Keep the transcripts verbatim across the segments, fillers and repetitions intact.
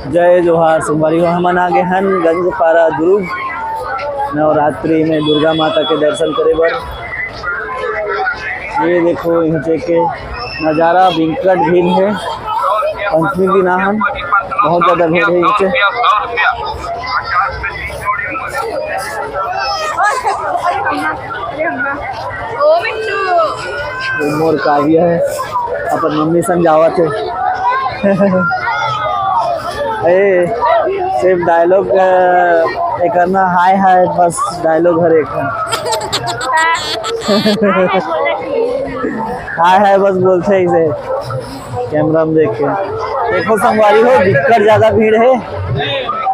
जय जोहार संगवारी हो, हमन आ गे हन गंजपारा दुर्ग नवरात्रि में दुर्गा माता के दर्शन करे बर। ये देखो, इहाँ के नजारा बिकट भीड़ हे। पंचमी दिन आहन, बहुत ज्यादा भीड़ हे इहाँ के। ओ बिट्टू। वो मोर काव्य हे, अपन मम्मी संग जावत हे। ए, सिर्फ डायलॉग, अ, एक करना, हाय हाय, बस डायलॉग हर एक है। हाय हाय बस बोलते ही से। कैमरा में देख के देखो संगवारी हो, बिकट ज्यादा भीड़ हे।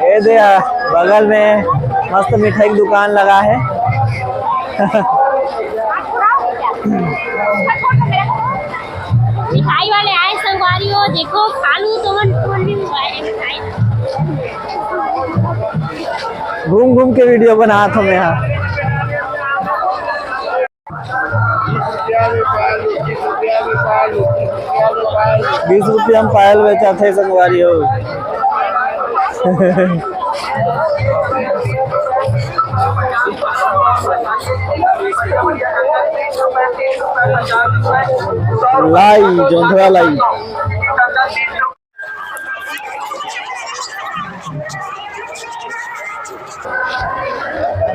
ए दे, आ, बगल में मस्त मिठाई की दुकान लगा हे। मिठाई वाले आए संगवारी हो, देखो खा लू तो मन फूल भी हुआ है मिठाई। घूम घूम के वीडियो बनात हँव मैं हा। बीस रुपया में पायल बेचाथे संगवारी हो। लाई, जोंधरा लाई।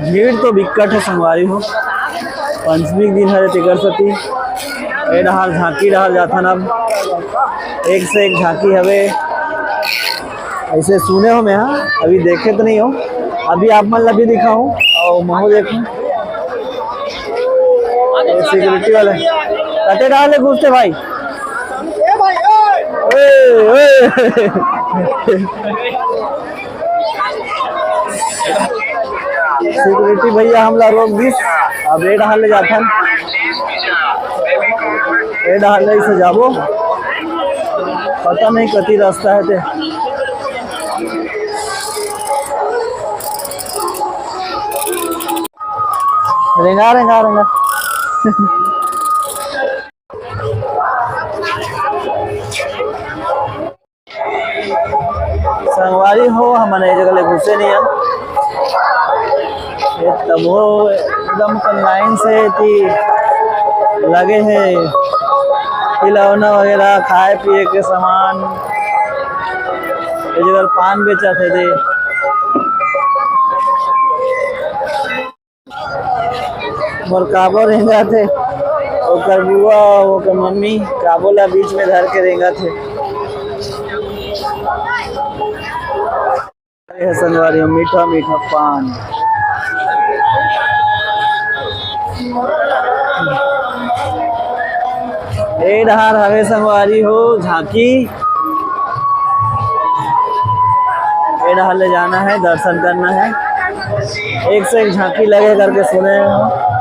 भीड़ तो बिकट हे संगवारी हो, पंचमी के दिन हरे तेकर सेती। ए डहार झांकी डहार जाथन, अब एक से एक झांकी हवे। ऐसे सुने हँव मैं हा, अभी देखे तो नहीं हँव, अभी आप मन ला भी दिखाहूँ अउ महूँ देखहूँ। ये सिक्योरिटी वाले कते डहार ले घुसथे भाई? ए भाई, ए! ए, ए। सिक्योरिटी भैया हमला रोक दिस। अब ए डहार ले जाथन, ए डहार ले से जाबो, पता नहीं कति रास्ता हे ते। रेंगा, रेंगा, रेंगा। संगवारी हो, हमन ए जगह ले घुसे नहीं हन। ये तबो एकदम लाइन से एती लगे हे, खिलौना वगैरह, खाए पिए के सामान। ए जगह पान बेचत हे दे। मोर काबो रेंगत हे, ओकर बुआ, ओकर मम्मी काबो ला बीच में धर के रेंगत हे। अरे हे संगवारी हो, मीठा मीठा पान। ए डहार हवे संगवारी हो झांकी, ए डहार ले जाना हे, दर्शन करना हे। एक से एक झांकी लगे करके सुने हँव।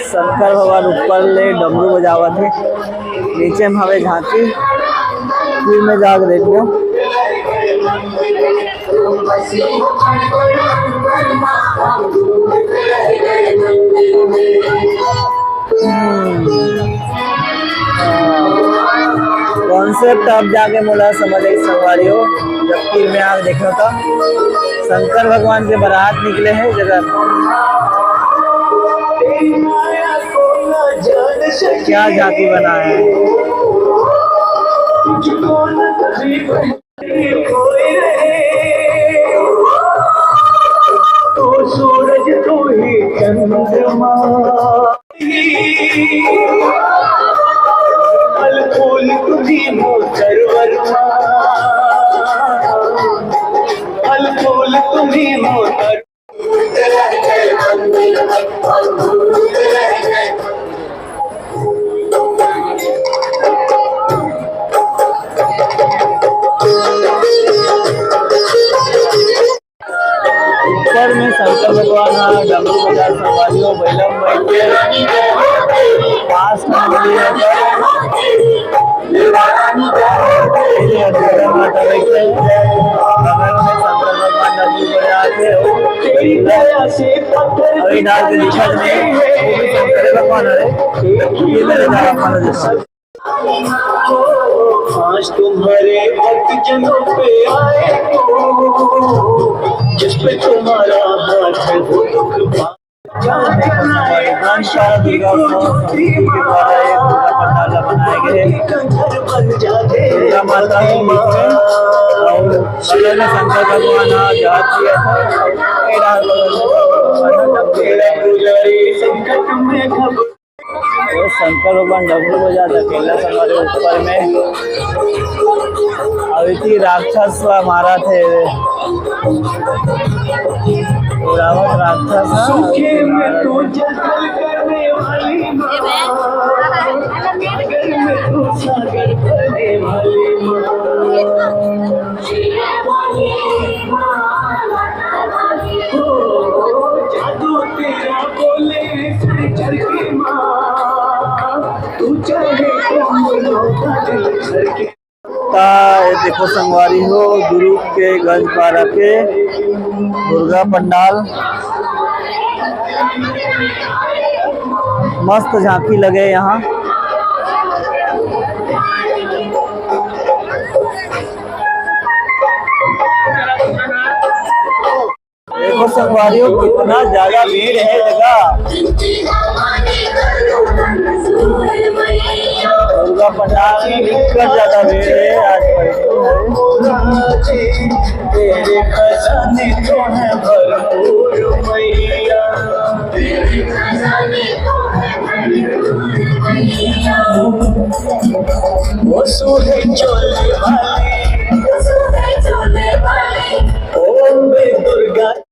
शंकर भगवान ऊपर ले डमरू बजावत हे, नीचे में हवे झांकी, फिर मैं जाके देखबो। कॉन्सेप्ट अब जाके मोला समझ आई संगवारी हो, जब फिर मैं आके देखा था शंकर भगवान के बारात निकले हे जगह। क्या झांकी बनाए हे। सूरज तू ही चंद्रमा, फल फूल तुझी मोर सर्वरमा, फल फूल तुझी मोर ऊपर में शंकर भगवान ह डमरू बजात संगवारी हो, बइला में बइठ के पास में मंदिर हे। ये दुर्गा माता बइठे हे, बगल में शंकर भगवान डमरू बजात हे। अभी डाल के दिखत नहीं, वो भी शंकर भगवान हरे। ये मेरे दादा माता जैसा। आज तुम्हारे भक्त जनों पे आए हो, जिस पे तुम्हारा हाथ है वो दुख पा- दुर्गा माता के बीच में और बगल में शंकर भगवान ह, जहाज दिया था। और शंकर भगवान डमरू बजाता, कैलाश हमारे ऊपर में। अभी थी राक्षस ला मारा थे, रावण राक्षस ह। ता ये देखो संगवारी हो, दुरूग के गंजपारा के दुर्गा पंडाल, मस्त झांकी लगे यहाँ। देखो संगवारी हो, कितना ज्यादा भीड़ है जगह। दुर्गा पंडाल में भयंकर ज्यादा भीड़ है आज। तेरे खजाने तो हैं भरपूर मैया। वो सूहे चोले